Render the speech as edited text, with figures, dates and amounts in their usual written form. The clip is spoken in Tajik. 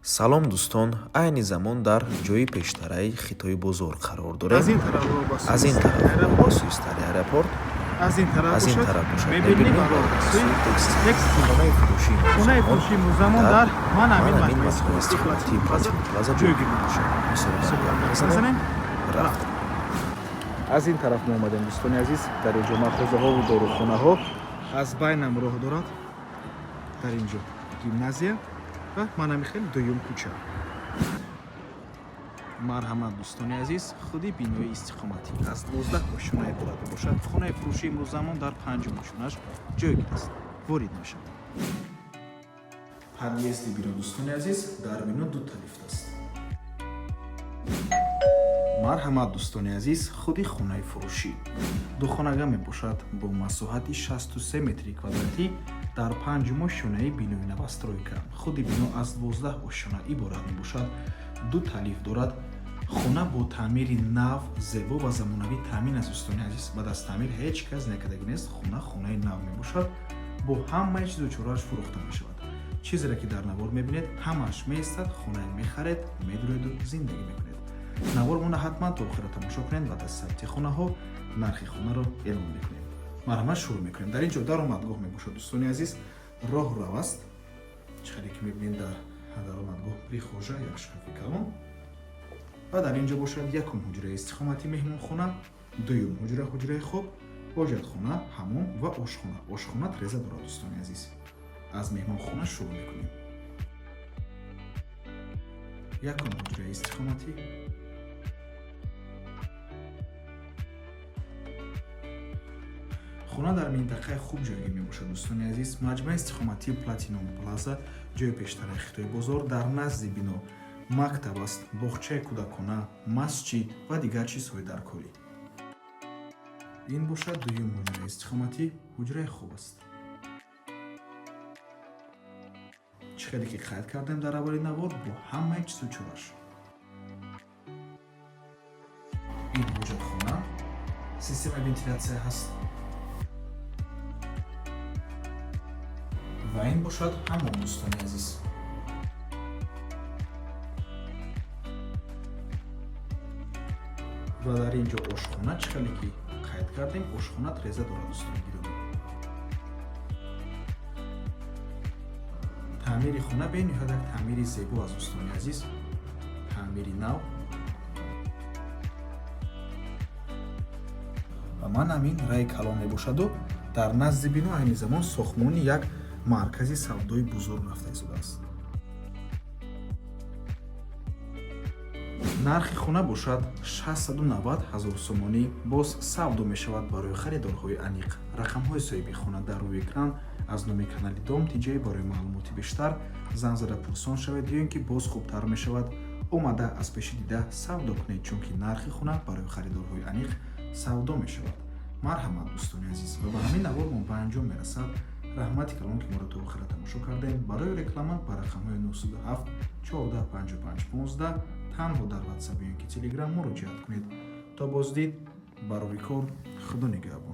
Салом, дӯстон. Айни замон дар ҷои пештараи Хитои бозор қарор дорем. Аз ин тараф роҳ ба Аз ин тараф роҳ ба сӯи старый аэропорт, аз ин тараф аз ин бошад тараф бошад мебинӣ мебинем ба роҳ ба ба сӯи сӯи текстил. текстил. Хонаи фурӯшии Хонаи Музамон фурӯшии Музамон дар ман ҳамин ман ҳамин маҷмӯаи маҷмӯаи истиқоматии истиқоматии Платинум Платинум Плаза ҷойгир ҷойгир мебошад. мебошад. Бисёр Бисёр гап мезанем. Рафтем. Аз ин тараф мо омадем, дӯстони азиз. Дар инҷо мағозаҳову дорухонаҳо, аз байнам роҳ дорад. Дар ин ҷо гимназия ва манами хеле дуюм кӯча. Марҳамат, дӯстони азиз, худи бинои истиқоматӣ аз 12 ошёна иборат мебошад. Хонаи фурӯшии Музамон дар панҷум ошёнаш ҷойгир аст. Ворид мешавад. Подъезди бино, дӯстони азиз, дар бино дута лифт аст. Марҳамат, дӯстони азиз, худи хонаи фурӯшӣ духонага мебошад бо масоҳати 63 метри квадратӣ дар панҷум ошёнаи бинои новостройка. Худи бино аз 12 ошёна иборат мебошад, ду лифт дорад. Хона бо таъмири нав, зебо ва замонавӣ таъмин аст, дӯстони азиз. Баъд аз таъмир ҳеҷ кас накардагӣ нест. Хона хонаи нав мебошад, бо ҳамаи чизу чорааш фурӯхта мешавад. Чизере ки дар навор мебинед, ҳамааш меистад. Хонаe мехаред, медуреду зиндагӣ мекунед. Навормона ҳатман то охира тамошо кунед ва дар сабти хонаҳо нархи хонаро эълон мекунем. Марҳамат, шурӯъ мекунем. Дар ин ҷо даромадгоҳ мебошад, дӯстони азиз, роҳрав аст. Чӣ хеле ки мебинед, дар даромадгоҳ прихожая, як шкафи калон ва дар ин ҷо бошад якум ҳуҷраи истиқоматӣ, меҳмонхона, дуюм ҳуҷра, ҳуҷраи хоб, ҳоҷатхона, ҳамом ва ошхона. Ошхона треза дорад, дӯстони азиз. Аз меҳмонхона шурӯъ мекунем. Якум ҳуҷраи истиқоматӣ. Хона дар минтақаи хуб ҷойгир мебошад, дӯстони азиз. Маҷмӯаи истиқоматии Платинум Плаза, ҷои пештараи Хитои бозор. Дар назди бино мактаб аст, боғчаи кӯдакона, масҷид ва дигар чизҳои даркорӣ. Ин бошад дуюм ҳуҷраи истиқоматӣ, ҳуҷраи хоб аст. Чӣ хеле ки қайд кардем дар аввали навор, бо ҳамаи чизу чораш. Ин ҳоҷатхона, системаи вентилятсия ҳаст ва ин бошад ҳамом, дӯстони азиз. Ва дар ин ҷо ошхона. Чӣ хеле ки қайд кардем, ошхона треза дорад, дӯстони гиромӣ. Таъмири хона бениҳоят як таъмири зебо аст, дӯстони азиз, таъмири нав. Ва ман ҳамин раи калон мебошаду дар назди бино айни замон сохтмони як маркази савдои бузург рафта истодааст. Нархи хона бошад 690 ҳазор сомонӣ, боз савдо мешавад барои харидорҳои аниқ. Рақамҳои соҳиби хона дар рӯи экран. Аз номи канали Дом Тиҷай барои маълумоти бештар занг зада пурсон шавед ё ин ки боз хубтар мешавад омада аз пеши дида савдо кунед, чунки нархи хона барои харидорҳои аниқ савдо мешавад. Марҳамат, дӯстони азиз, ва ба ҳамин навор мо ба анҷом мерасад. Раҳмати калон, ки моро то охира тамошо кардем. Барои реклама ба рақамҳои 907 14 55 15 танҳо дар Ватсап ё ин ки Телеграм муроҷиат кунед. То боздид, барори кор, Худо нигаҳбон.